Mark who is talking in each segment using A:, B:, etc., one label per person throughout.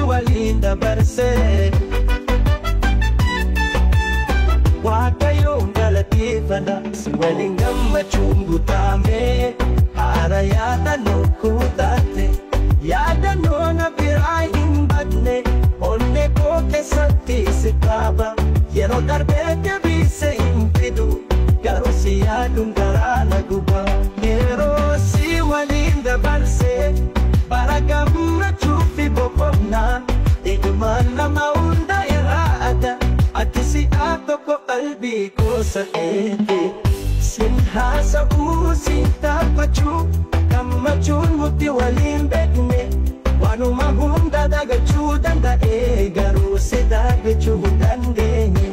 A: waliin dabarse. Waaqayyoon galateeffadha si waliin gammachuun guutame. Haara yaadannoo kutaate yaadannoo na biraa hin badne. Onnee koo keessatti si qaba yeroo darbee deebisee hin fidu garuu si yaaduun garaa na guba. Yeroo si waliin dabarse bara gammachuu fi boqonnaa ijuma nama hunda irraa adda ati si'a tokko qalbii koo sa'eete. Sin haasa'uu sin taphachuu gammachuun nuti waliin beekne. Waanuma hunda dagachuu danda'e garuu si dagachuu hin dandeenye.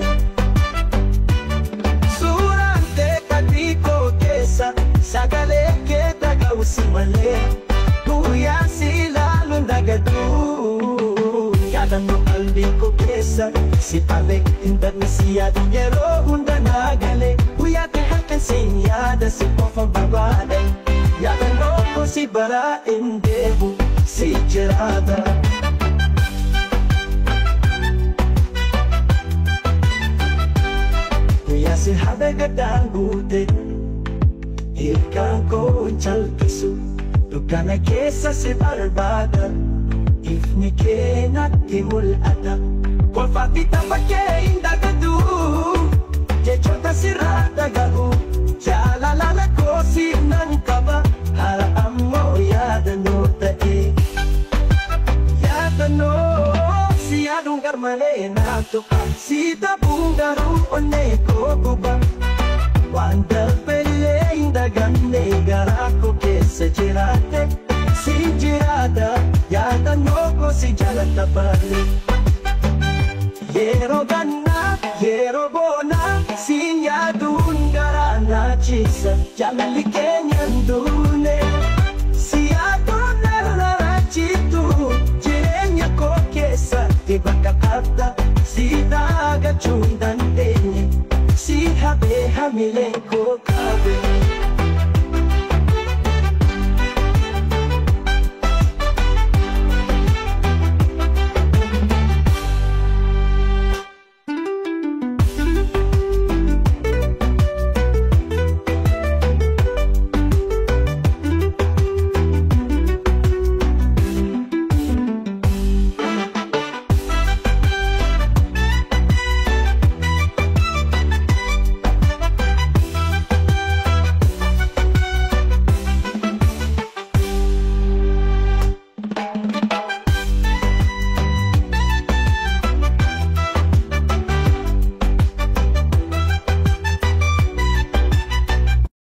A: Suuraan kee qalbii koo keessa sagalee kee dhaga'u si malee guyyaa si ilaaluun dagadhu. Yaadannoo qalbii koo keessa si malee hin badne si yaadu yeroo hunda naa gale. Guyyaa kee halkan siin yaada si qofa barbaade. Yaadannoo koo si baraa hin deemu. Si jiraata. Guyyaa si hafe gaddaan guute ilkaan koo hin calqisu dukkana keessa si barbaada ifni kee natti mul'ata. Kolfaa fi tapha kee hin dagatu jechoota sirraa dhaga'u jaalala lakkoo siif nan qaba haala ammoo yaadannoo ta'e. Yaadannoo si yaaduun garmalee naaf tuqa si dhabuun garuu onnee koo guba. Waan darbellee hin daganne garaa koo keessa jiraatte si jiraata yaadannoo koo si jaalata baale. Yeroo gannaa yeroo bonaa siin yaaduun garaa na ciisa jaalalli keenya hin duune.